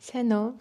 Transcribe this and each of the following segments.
Сайн уу?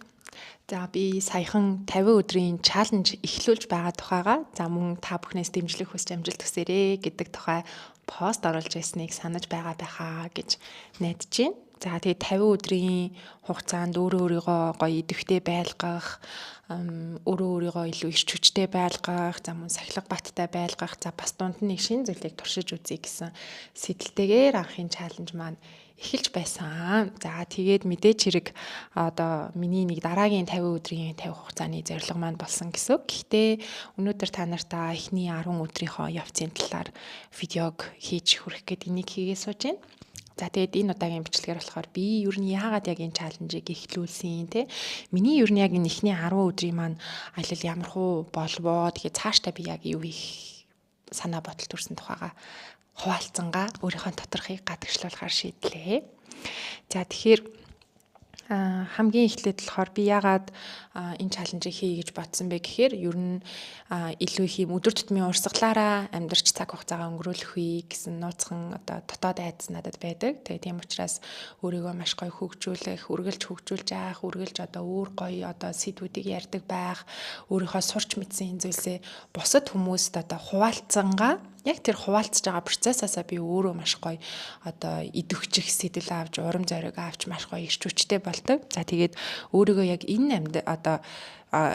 За, би саяхан 50 өдрийн challenge эхлүүлж байгаа тухайга, за, мөн та бүхнээс дэмжлэг хүсч амжилт хүсээрэй гэдэг тухай пост оруулж байсныг санаж байгаа байхаа гэж найдаж байна. За, тэгээд 50 өдрийн хугацаанд өөрөө өөрийгөө гоё идэвхтэй байлгах, өөрөө өөрийгөө илүү эрч хүчтэй байлгах, за, мөн сахилга баттай байлгах, за, бас дунд нь нэг шинэ зүйлийг туршиж үзье гэсэн сэтэлтэйгээр анхын challenge маань эхэлж байсан. За, тэгээд мэдээч хэрэг одоо миний нэг дараагийн 50 өдрийн 50 хугацааны зорилго маань болсон гэсэн. Гэхдээ өнөөдөр та нартаа эхний 10 өдрийнхөө явцын талаар видеог хийж хүргэх гээд энийг хийгээ сууж байна. За, тэгээд энэ удаагийн бичлэгээр болохоор би ер нь яагаад яг энэ challenge ийг эхлүүлсэн те, миний ер нь яг энэ эхний 10 өдрийн маань аялал ямар хуу болвоо, тэгээд цаашдаа би яг юу хийх санаа бодол төрсэн тухайга хуваалцангаа өөрийнхөө доторхыг гадагшлуулахар шийдлээ. За, тэгэхээр хамгийн эхлээд болохоор би яагаад энэ challenge ийг хийе гэж бодсон бэ гэхээр ер нь илүү их юм өдөр тутмын урсгалаараа амьдарч цаг хугацаагаа өнгөрөөлөх үе гэсэн нууцхан одоо дотоод айдас надад байдаг. Тэгээ тийм учраас өөрийгөө маш гоё хөгжүүлэх, үргэлж хөгжүүлж яах, үргэлж одоо өөр гоё одоо сэдвүүдийг ярьдаг байх, өөрийнхөө сурч мэдсэн энэ зүйлсээ бусад хүмүүст одоо хуваалцангаа яг тэр хуваалцж байгаа процессаасаа би өөрөө маш гоё одоо идэвхжих сэтэл авч, урам зориг авч, маш гоё эрч хүчтэй болдог. За, тэгээд өөрийгөө яг энэ амьд одоо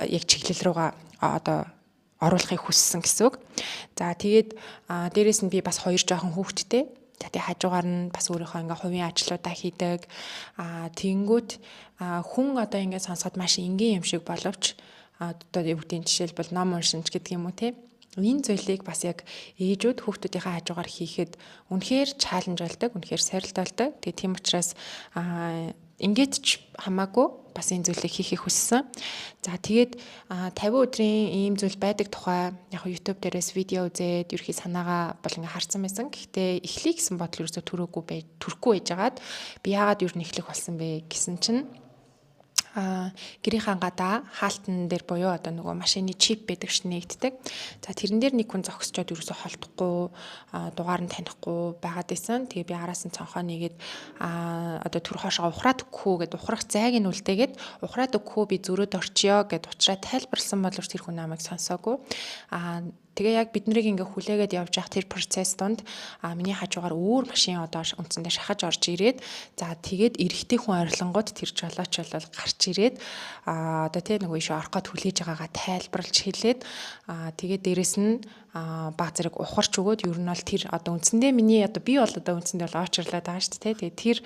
яг чиглэл рүүгээ одоо оруулахыг хүссэн гэсэн үг. За, тэгээд дээрэс нь би бас хоёр жоохон хүүхэдтэй. За, тэгээ хажуугаар нь бас өөрийнхөө ингээ хувийн ажлуудаа хийдэг. Тэгэнгүүт хүн одоо ингээ сонсоход маш энгийн юм шиг боловч одоо юу гэдгийг, жишээлбэл, ном уншин ч гэдэг юм уу те, энэ зүйлийг бас яг ээжүүд хүүхдүүдийнхээ хажуугаар хийхэд үнэхээр challenge болдог, үнэхээр сорилт болдог. Тэгээ тийм учраас ингээд ч хамаагүй бас энэ зүйлийг хийхийг хүссэн. За, тэгээд 50 өдрийн ийм зүйл байдаг тухай яг YouTube дээрээс видео үзээд ерхий санаагаа бол ингээ харсан байсан. Гэхдээ эхлэе гэсэн бодол ерөөсөө төрөөгүй бай, төрөхгүй байжгаад би яагаад ер нь эхлэх болсон бэ гэсэн чинь гэрийнхаа гадаа хаалтан дээр буюу одоо нөгөө машины чип байдаг ш, нэгддэг. За, тэрэн дээр нэг хүн зогсчоод ерөөсө холдохгүй, дугаар нь танихгүй байгаад байсан. Тэгээ би араас нь цонхоо нэгээд одоо төр хоошоо ухраад өгөх үү гэд, ухрах зайг нь үлдээгээд, ухраад өгөх үү, би зөрөөд орчиё гэд уучраа тайлбарлсан боловч тэр хүн намайг сонсоогүй. Тэгээ яг бид нарыг ингээ хүлээгээд явж явах тэр процесс донд миний хажуугаар өөр машин одоо үндсэндээ шахаж орж ирээд, за, тэгээд эрэгтэй хүн орилонгууд тэр жолооч бол гарч ирээд одоо тий нөгөө ишээ орох гээд хүлээж байгаагаа тайлбарлаж хэлээд, тэгээд дээрэс нь баг зэрэг ухарч өгөөд, ер нь бол тэр одоо үндсэндээ миний одоо би бол одоо үндсэндээ бол очрлоод байгаа шүү дээ. Тэгээд тэр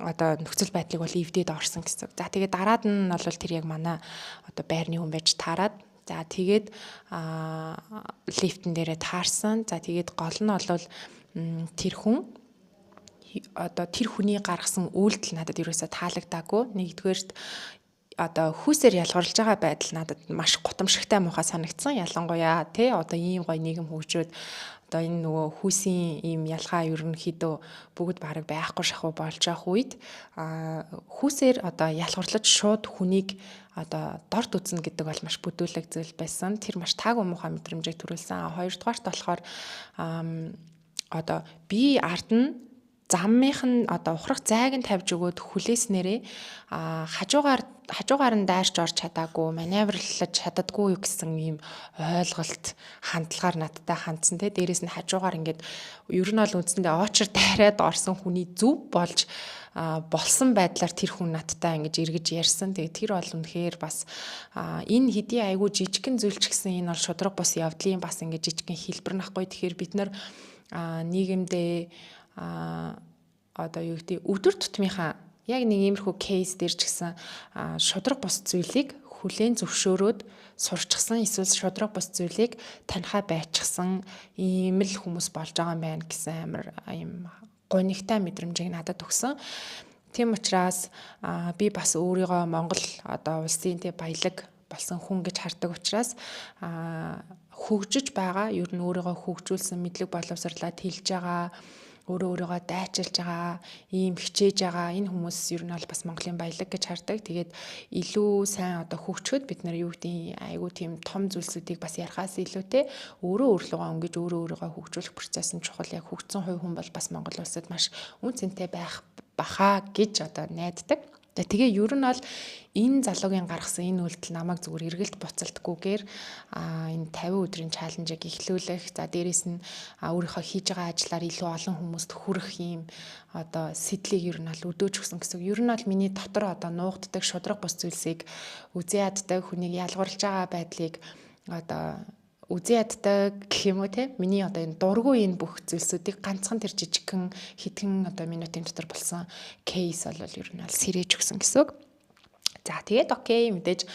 одоо нөхцөл байдлыг бол эвдээд орсон гэсэн. За, тэгээд дараад нь бол тэр яг манай одоо байрны хүн байж таарад. За, тэгээд лифтэн дээрээ таарсан. За, тэгээд гол нь бол тэр хүн одоо тэр хүний гаргасан үйлдэл надад ерөөсөө таалагдаагүй. Нэгдүгээрт, одоо хүүсээр ялгарлаж байгаа байдал надад маш гутамшигтай, муухай санагдсан. Ялангуяа тий одоо ийм гоё нийгэм хөгжөөд одоо энэ нөгөө хүүсийн ийм ялгаа ерөнхийдөө бүгд бараг байхгүй шахуу болж явах үед хүүсээр одоо ялгарлаж шууд хүнийг одоо дорд үзнэ гэдэг бол маш бүдүүлэг зүйл байсан. Тэр маш таагүй, муухай мэдрэмжийг төрүүлсэн. Хоёрдугаарт болохоор одоо би ард нь замынх нь одоо ухрах зайг нь тавьж өгөөд хүлээснээрээ хажуугаар нь дайрч орж чадаагүй, маневрлаж чаддаггүй гэсэн ийм ойлголт хандлагаар надтай хандсан те. Дээрээс нь хажуугаар ингээд ер нь бол үндсэндээ очор дайраад орсон хүний зөв болж болсон байдлаар тэр хүн надтай ингэж эргэж ярьсан. Тэгээ тэр бол үнэхээр бас энэ хэдий айгүй жижигхэн зүйл ч гэсэн энэ бол шудраг бус явдлын бас ингэж жижигхэн хэлбэр нахгүй. Тэгэхээр бид нар нийгэмдээ одоо юу гэдэг, өдөр тутмынхаа яг нэг иймэрхүү case дээр ч гэсэн шудраг бус зүйлийг хүлээн зөвшөөрөөд сурчсан эсвэл шудраг бус зүйлийг танихаа байчсан ийм л хүмүүс болж байгаа юм байна гэсэн амар ийм гунигтай мэдрэмжийг надад өгсөн. Тийм учраас би бас өөрийгөө Монгол одоо улсын тэ баялаг болсон хүн гэж хардаг учраас хөгжиж байгаа, ер нь өөрийгөө хөгжүүлсэн, мэдлэг боловсрлаа тэлж байгаа, өөрөө өөрийгөө дайчилж байгаа, ийм хичээж байгаа энэ хүмүүс ер нь бол бас Монголын баялаг гэж хардаг. Тэгээд илүү сайн одоо хөгжөхөд бид нар юу гэдгийг айгүй тийм том зүйлсүүдийг бас ярихаас илүүтэй өөрөө өөрлөгөө өнгөж өөрөө өөрийгөө хөгжүүлэх процесс нь чухал. Яг хөгжсөн хувь хүн бол бас Монгол улсад маш үн цэнтэй байх баха гэж одоо найддаг. За тэгээ ер нь бол энэ залуугийн гаргасан энэ үйлдэл намайг зүгээр эргэлт буцалтгүйгээр энэ 50 өдрийн challenge-ыг эхлүүлэх, за дээрэс нь өөрийнхөө хийж байгаа ажлаар илүү олон хүмүүст хүрэх юм одоо сэтлийг ер нь бол өдөөж өгсөн гэсэн. Ер нь бол миний дотор одоо нуугддаг шудраг бус зүйлсийг үзэн яддаг, хүнийг ялгуурлаж байгаа байдлыг одоо үзэн яддаг гэх юм уу те. Миний одоо энэ дургүй энэ бүх зүйлсүүдийг ганцхан тэр жижигхэн хэдхэн одоо минутын дотор болсон case бол ер нь бол сэрээж өгсөн гэсэн үг. За тэгээд okay, мэдээж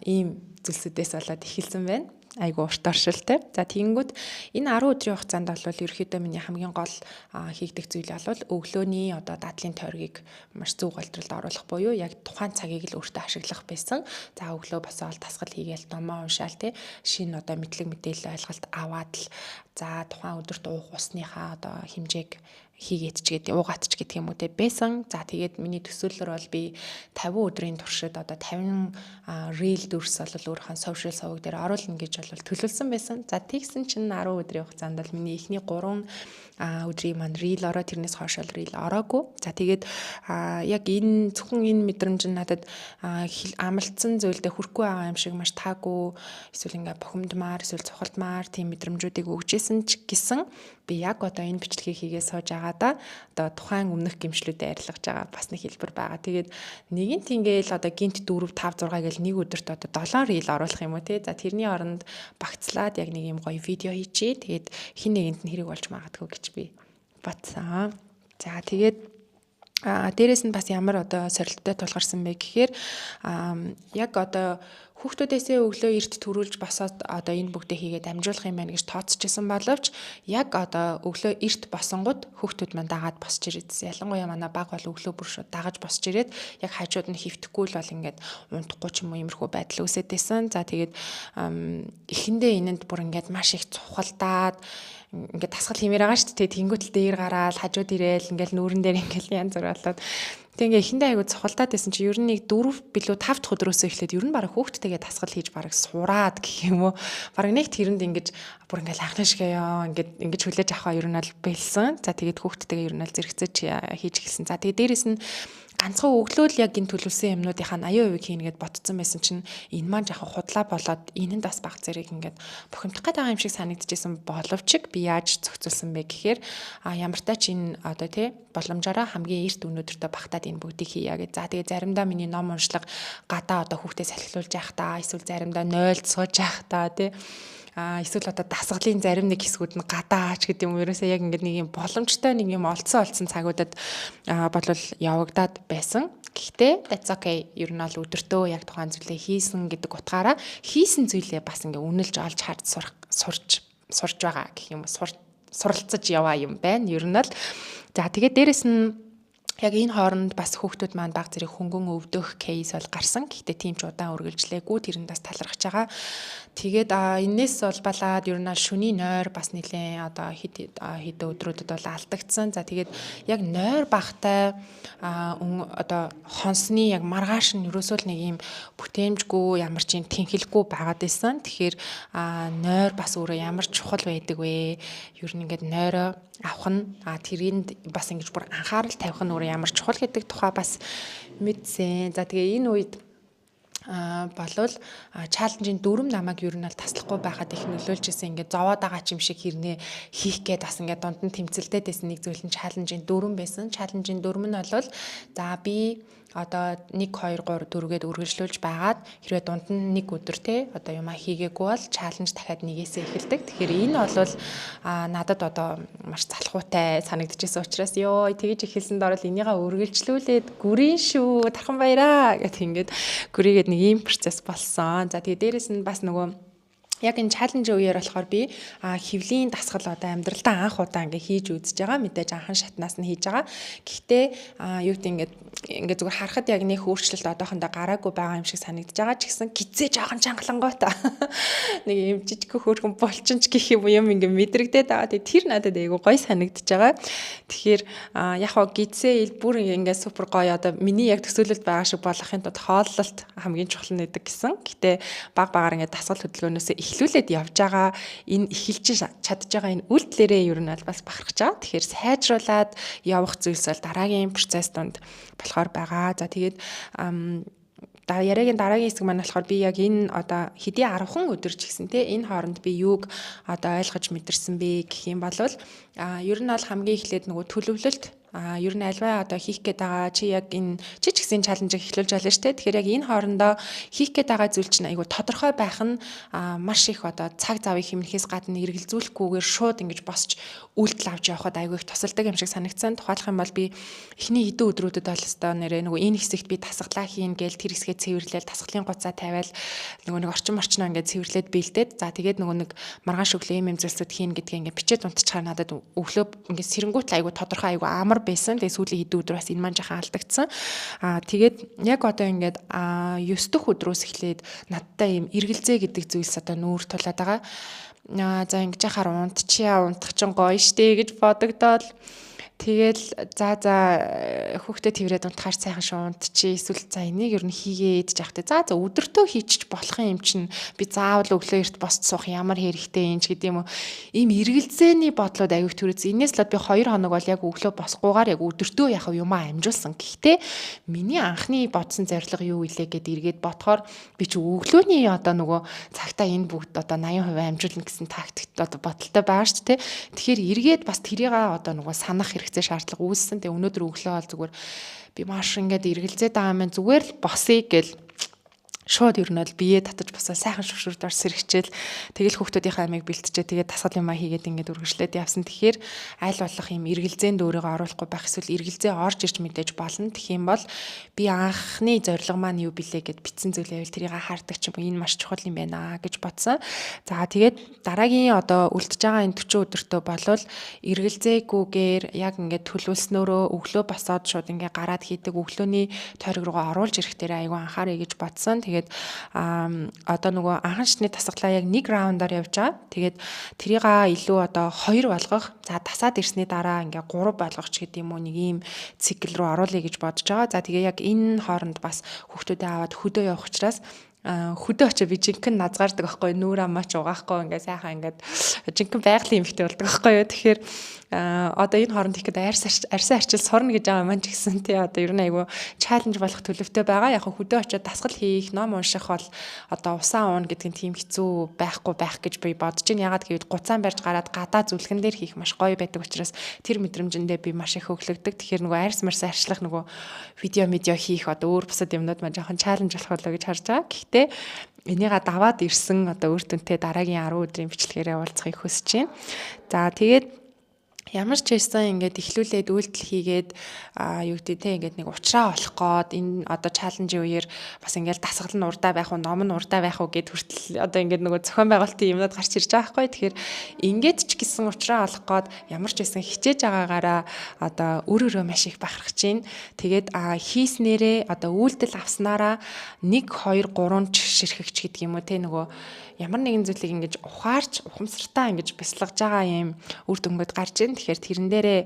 ийм зүйлсүүдээс болоод эхэлсэн байна. Айгу урт оршилтай. За тэгэнгүүт энэ 10 өдрийн хугацаанд бол ерөөхдөө миний хамгийн гол хийгдэх зүйл бол өглөөний одоо дадлын тойргийг маш зөв голдролд оруулах буюу яг тухайн цагийг л өөртөө ашиглах байсан. За өглөө босоод дасгал хийгээл, номоо уншаал те, шинэ одоо мэдлэг мэдээлэл ойлголт аваад л, за тухайн өдөрт уух усныхаа одоо хэмжээг хийгээд ч гэдэг, уугаад ч гэдэг юм уу те байсан. За тэгээд миний төсөөллөөр бол би 50 өдрийн туршид одоо 50 reel дүрс бол өөрийнхөө social суваг дээр оруулна гэж бол төлөвлөсөн байсан. За тэгсэн чинь 10 өдрийн хугацаанд бол миний эхний 3 өдрийн маань reel ороо, тэрнээс хойш бол reel ороогүй. За тэгээд яг энэ зөвхөн энэ мэдрэмж нь надад амлалтсан зүйлдээ хүрэхгүй байгаа юм шиг маш таагүй, эсвэл ингээ бухимдмаар, эсвэл цухалдмаар тийм мэдрэмжүүдийг өгчээсэн ч гэсэн би яг одоо энэ бичлэгийг хийгээ сууж байгаадаа одоо тухайн өмнөх гэмшлүүдэд арилгаж байгаа бас нэг хэлбэр байгаа. Тэгээд нэгэнт ингээл одоо гинт 4 5 6 гэл нэг өдөрт одоо 7 reel оруулах юм уу те. За тэрний оронд багцлаад яг нэг юм гоё видео хийчихье. Тэгээд хин нэгэнд нь хэрэг болж магадгүй гэж би бодсон. За тэгээд дээрэс нь бас ямар одоо сорилттой тулгарсан бэ гэхээр яг одоо хүүхдүүдээсээ өглөө эрт төрүүлж босоод одоо энэ бүгдээ хийгээд амжуулах юм байна гэж тооцож исэн боловч яг одоо өглөө эрт босонгууд хүүхдүүд маань дагаад босч ирээдсэн. Ялангуяа манай баг бол өглөө бүр шууд дагаж босч ирээд яг хажууд нь хөвтөхгүй л бол ингээд унтахгүй ч юм уу иймэрхүү байдал үүсээд байсан. За тэгээд эхэндээ энэнд бүр ингээд маш их цухалдаад ингээд дасгал хиймээр байгаа шүү дээ. Тэнгүүтэл дээр гараал хажууд ирээл ингээд нүүрэн дээр ингээд янз бүр болоод тэг ингээ эхэндээ айгу цухалдаад байсан чи ер нь нэг 4 билүү 5 дахь өдрөөсөө эхлээд ер нь бараг хүүхдтэйгээ дасгал хийж бараг сураад гэх юм уу. Бараг нэг тэрэнд ингэж бүр ингээл анхны шиг ёо ингээд ингэж хүлээж авахаа ер нь л бэлсэн. За тэгээд хүүхдтэйгээ ер нь л зэрэгцэж хийж эхэлсэн. За тэгээд дээрэс нь ганцхан өглөө л яг энэ төлөвлөсөн юмнуудынхаа 80% хийнэ гэд ботцсон байсан чинь энэ маань жоохон худлаа болоод энэ нь бас баг зэрэг ингээд бухимдах гээд байгаа юм шиг санагдчихсэн боловч би яаж зохицуулсан бэ гэхээр ямар тач энэ одоо тий боломжоор хамгийн эрт өнөөдөртөө багтаад энэ бүгдийг хийя гэж. За тэгээ заримдаа миний ном уншлага гадаа одоо хүүхдээ салхилуулж явахдаа, эсвэл заримдаа 0-д сууж явахдаа тий эсвэл одоо дасгалын зарим нэг хэсгүүд нь гадаач гэдэг юм ерөөсөө яг ингээд нэг юм боломжтой нэг юм олцсон цагуудад болвол явагдаад байсан. Гэхдээ that's okay. Ер нь бол өдөртөө яг тухайн зүйлээ хийсэн гэдэг утгаараа хийсэн зүйлээ бас ингээ үнэлж олж харж сурж байгаа гэх юм, суралцаж яваа юм байна. Ер нь л за тэгээд дээрэс нь яг энэ хооронд бас хүүхдүүд маань баг зэрэг хөнгөн өвдөх case бол гарсан. Гэхдээ тийм ч удаан үргэлжлээгүй, тэрэнд бас талархаж байгаа. Тэгээд энээс улбалаад ер нь шүний нойр бас нэлээд одоо хэд хэдэн өдрүүдэд бол алдагдсан. За тэгээд яг нойр багтай одоо хонсны яг маргааш нь ерөөсөө л нэг юм бүтээмжгүй, ямар ч юм тэнхэлгүй байгаад байсан. Тэгэхээр нойр бас өөрөө ямар чухал байдаг вэ? Ер нь ингээд нойроо авах нь тэрэнд бас ингэж бүр анхаарал тавих нь өөрөө ямар чухал гэдэг тухай бас мэдсэн. За тэгээ энэ үед болвол challenge-ийн дүрм намайг ер нь бол таслахгүй байхад их нөлөөлж исэн. Ингээд зовоод байгаа ч юм шиг хэрнээ хийх гээд бас ингээд дунд нь тэмцэлдээд байсан нэг зүйл нь challenge-ийн дүрм байсан. Challenge-ийн дүрм нь бол за би одоо 1 2 3 4 гээд үргэлжлүүлж байгаад хэрвээ дунд нь нэг өдөр те одоо юмаа хийгээгүй бол challenge дахиад нэгээсээ эхэлдэг. Тэгэхээр энэ бол надад одоо маш залхуутай санагдчихсан учраас ёо тэгэж эхэлсэн доор л энийгээ үргэлжлүүлээд гүрийн шүү, тархан баяраа гэт ингээд гүрийгээд нэг ийм процесс болсон. За тэгээ дээрэс нь бас нөгөө яг энэ challenge үеэр болохоор би хөвлийн дасгал одоо амьдралдаа анх удаа ингээ хийж үзэж байгаа. Мэдээж анхан шатнаас нь хийж байгаа. Гэхдээ юу гэдэг ингээд зүгээр харахад яг нэг өөрчлөлт одоохондоо гараагүй байгаа юм шиг санагдаж байгаа ч гэсэн гизээ жоохон чангалангуйта нэг юм жижиг хөөрхөн болчин ч гэх юм юм ингээ мэдрэгдээд байгаа. Тэгээ тэр надад айгу гоё санагдаж байгаа. Тэгэхээр яг хоо гизээ бүр ингээ супер гоё одоо миний яг төсөөлөлд байгаа шиг болохын тулд хооллолт хамгийн чухал нэдэг гэсэн. Гэтэ баг багаар ингээ дасгал хөдөлгөөнөөсөө эхлүүлээд явж байгаа энэ эхэлж чадж байгаа энэ үйлдэлээрээ ер нь бол бас бахархаж байгаа. Тэгэхээр сайжруулад явах зүйлс бол дараагийн процесс донд болохоор байгаа. За тэгээд яриагийн дараагийн хэсэг маань болохоор би яг энэ одоо хэдий 10хан өдөр ч гэсэн те энэ хооронд би юуг одоо ойлгож мэдэрсэн бэ гэх юм бол ер нь бол хамгийн эхлээд нөгөө төлөвлөлт ер нь альваа одоо хийх гээд байгаа чи яг энэ чи ч гэсэн challenge-ийг эхлүүлж байна шүү дээ. Тэгэхээр яг энэ хоорондоо хийх гээд байгаа зүйл чинь айгүй тодорхой байх нь маш их одоо цаг завыг хэмнэхээс гадна эргэлзүүлэхгүйгээр шууд ингэж босч үйлдэл авч явхад айгүй их тусалдаг юм шиг санагдсан. Тухайлах юм бол би эхний хэдэн өдрүүдэд бол өстой нэрээ нөгөө энэ хэсэгт би тасгалаа хийн гээл тэр хэсгээ цэвэрлээл тасгалын гуцаа тавиал нөгөө нэг орчин морчноо ингээд цэвэрлээд бэлдээд за тэгээд нөгөө нэг маргааш өглөө ийм юм зүйлсүүд хийн гэдгээ ингээд бичээд унтчихаар надад өглөө ингээд сэрэнгүүт айгүй тодорхой айгүй амар байсан. Тэгээ сүүлийн хэдэн өдөр бас энэ маань жахан алдагдсан. Тэгээд яг одоо ингээд 9 дэх өдрөөс эхлээд надтай ийм эргэлзээ гэдэг зүйлс одоо нүүр тулаад байгаа. За ингэж яхаар унтчихъя, унтах чинь гоё штэ гэж бодогдоод тэгэл за хүүхдээ тэрврээд унтахаар сайхан шүү унтчих. Эсвэл за энийг ер нь хийгээд жахтай. За өдөртөө хийчих болох юм чинь би заавал өглөө эрт босч суух ямар хэрэгтэй юм ч гэдэг юм уу. Ийм эргэлзээний бодлууд аягүй төрөөс. Энээс л би 2 хоног бол яг өглөө босгуугаар яг өдөртөө яг юмаа амжуулсан. Гэхдээ миний анхны бодсон зорилго юу илээ гэд эргээд бодохоор би чи өглөөний одоо нөгөө цагтаа энэ бүгд одоо 80% амжуулна гэсэн тактикт одоо бодолтой байгаа шүү дээ. Тэгэхээр эргээд бас тэрийг одоо нөгөө санах хэрэгтэй шаардлага үүссэн. Тэгээ өнөөдөр өглөө бол зүгээр би маш ингээд эргэлзээд байгаа юм зүгээр л босъё гэл шууд ер нь бол бие татаж босоо сайхан шүшүрд ор сэрэгчээл тэгэл хүүхдүүдийнхээ амийг бэлтжээ тэгээд дасгал юмаа хийгээд ингээд үргэлжлээд явсан. Тэгэхээр аль болох юм эргэлзээнд өөрийгөө оруулахгүй байх эсвэл эргэлзээ орж ирж мэдээж болно. Тэгэх юм бол би анхны зорилго маань юу билээ гэд бичсэн зүйл байвал тэрийг хардаг ч юм уу энэ маш чухал юм байна гэж бодсон. За тэгээд дараагийн одоо үлдэж байгаа энэ 40 өдөртөө болвол эргэлзээгүйгээр яг ингээд төлөвлөснөөрөө өглөө босоод шууд ингээд гараад хийдэг өглөөний тойрог руугаа оруулж ирэх дээр айгүй анхаарай гэж бодсон. Тэгээд одоо нөгөө анхан шатны дасгалаа яг нэг раундаар явж байгаа. Тэгээд тэрийг илүү одоо 2 болгох. За дасаад ирсний дараа ингээ 3 болгох ч гэдэг юм уу нэг ийм цикл рүү оруулъя гэж бодож байгаа. За тэгээ яг энэ хооронд бас хүүхдүүдээ аваад хөдөө явах учраас хөдөө очиж би жинхэнэ назгаардаг байхгүй нүүр амаач угаахгүй ингээ сайхан ингээд жинхэнэ байгалийн эмэгтэй болдог байхгүй юу. Тэгэхээр одоо энэ хооронд ихэд арьсан арчил сурна гэж байгаа маань ч гэсэн тий одоо ер нь айгүй challenge болох төлөвтэй байгаа. Яг хөдөө очиод дасгал хийх, ном унших бол одоо усаа уuna гэдэг нь тийм хэцүү байхгүй байх гэж би бодож байна. Ягаад гэвэл гуцаан барьж гараад гадаа зүлгэн дээр хийх маш гоё байдаг учраас тэр мэдрэмжэндээ би маш их хөглөгдөг. Тэгэхээр нөгөө арьс марс арчлах нөгөө видео хийх одоо өөр бусад юмнууд маань жоохон challenge болох болоо гэж харж байгаа. Гэхдээ энийга даваад ирсэн одоо үр дүнтэй дараагийн 10 өдрийн бичлэгээрээ уулзахыг хүсэж байна. За тэгээд ямар ч байсан ингээд эхлүүлээд үйлдэл хийгээд юу гэдэг те ингээд нэг уучраа олох гээд энэ одоо challenge-ийн үеэр бас ингээд дасгал нь урдаа байх уу, ном нь урдаа байх уу гэд хүртэл одоо ингээд нөгөө зохион байгуулалтын юмнууд гарч ирж байгаа байхгүй. Тэгэхээр ингээд ч гэсэн уучраа олох гээд ямар ч байсан хичээж байгаагаараа одоо өөр өөрөө маш их бахархаж байна. Тэгээд хийснээрээ одоо үйлдэл авснараа 1 2 3 ч ширхэгч гэдэг юм уу те нөгөө ямар нэгэн зүйлийг ингэж ухаарч ухамсартаа ингэж бясалгаж байгаа юм үр дүнгууд гарч ийн. Тэгэхээр тэрэн дээрээ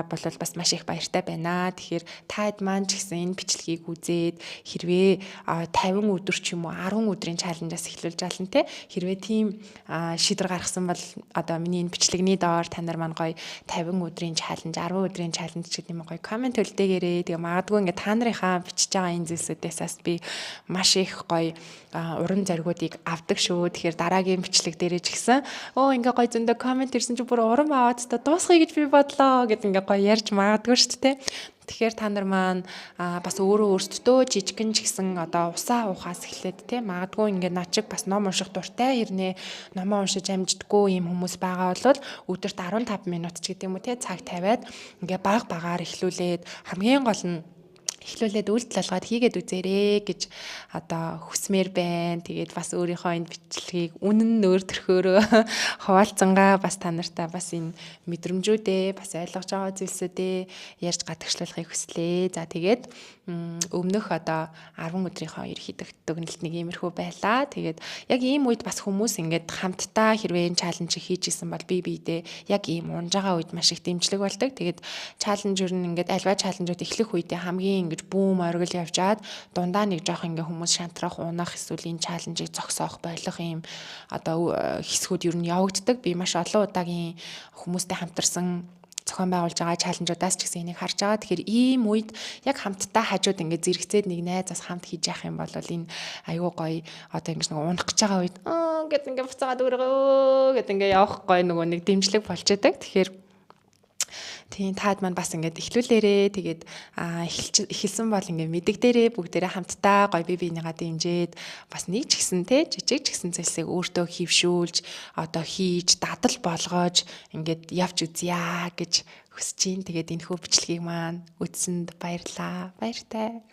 болвол бас маш их баяртай байна. Тэгэхээр та хэд маань ч гэсэн энэ бичлэгийг үзээд хэрвээ 50 өдөр ч юм уу 10 өдрийн challenge-аас эхлүүлж аална те. Хэрвээ тийм шийдвэр гаргасан бол одоо миний энэ бичлэгний доор та нар маань гоё 50 өдрийн challenge, 10 өдрийн challenge гэдэг юм гоё comment үлдээгээрэй. Тэгээ магадгүй ингээ та нарынхаа бичиж байгаа энэ зүйлсүүдээс бас би маш их гоё урам зоригуудыг авдаг шүү. Тэгэхээр дараагийн бичлэг дээрээ ч гэсэн ингээ гоё зөндөө comment ирсэн чи бүр урам аваад та дуусгая гэж би бодлоо гэд ингээ гоё ярьж магадгүй шүү дээ. Тэгэхээр та нар маань бас өөрөө өөрсдөө жижигэн ч гэсэн одоо усаа уухаас эхлээд те магадгүй ингээ над чиг бас ном унших дуртай хэрнээ номоо уншиж амждаггүй юм хүмүүс байгаа бол өдөрт 15 минут ч гэдэг юм уу те цаг тавиад ингээ баг багаар эхлүүлээд хамгийн гол нь эхлүүлээд үйлдэл болгоод хийгээд үзээрэй гэж одоо хүсмээр байна. Тэгээд бас өөрийнхөө энэ бичлэгийг үнэн нөөр төрхөөрөө хуваалцангаа бас та нартай бас энэ мэдрэмжүүдээ бас ойлгож байгаа зүйлсүүдээ ярьж гадагшлуулахыг хүслээ. За тэгээд өмнөх одоо 10 өдрийнхөө ерөнхийдөө дүгнэлт нэг иймэрхүү байлаа. Тэгээд яг ийм үед бас хүмүүс ингээд хамтдаа хэрвээ энэ challenge хийж исэн бол бие биедээ яг ийм унж байгаа үед маш их дэмжлэг болдог. Тэгээд challenge ер нь ингээд альва challenge-ууд эхлэх үедээ хамгийн ингэж ингэж бүүм оргил явжгаад дундаа нэг жоох ингээ хүмүүс шантрах, унах эсвэл энэ challenge ийг зогсоох, болох юм одоо хэсгүүд ер нь явагддаг. Би маш олон удаагийн хүмүүстэй хамтарсан, зохион байгуулж байгаа challenge уудаас ч гэсэн энийг харж байгаа. Тэгэхээр ийм үед яг хамтдаа хажууд ингээд зэрэгцээд нэг найзаас хамт хийж явах юм бол энэ айгүй гоё, одоо ингэж нэг унах гэж байгаа үед аа гэд ингээд буцаагаад өөрийгөө гэд ингээд явах гоё нөгөө нэг дэмжлэг болж идэг. Тэгэхээр тийм, таад маань бас ингээд эхлүүлээрээ. Тэгээд эхэлсэн бол ингээд мэдэгдээрээ. Бүгдээрээ хамтдаа гоё бие биенийгаа дэмжиж, бас нэг ч гэсэн те жижиг ч гэсэн зүйлсийг өөртөө хэвшүүлж, одоо хийж дадал болгож ингээд явж үзье гэж хүсэж байна. Тэгээд энэ хүү бичлэгийг маань үзсэнд баярлаа. Баяртай.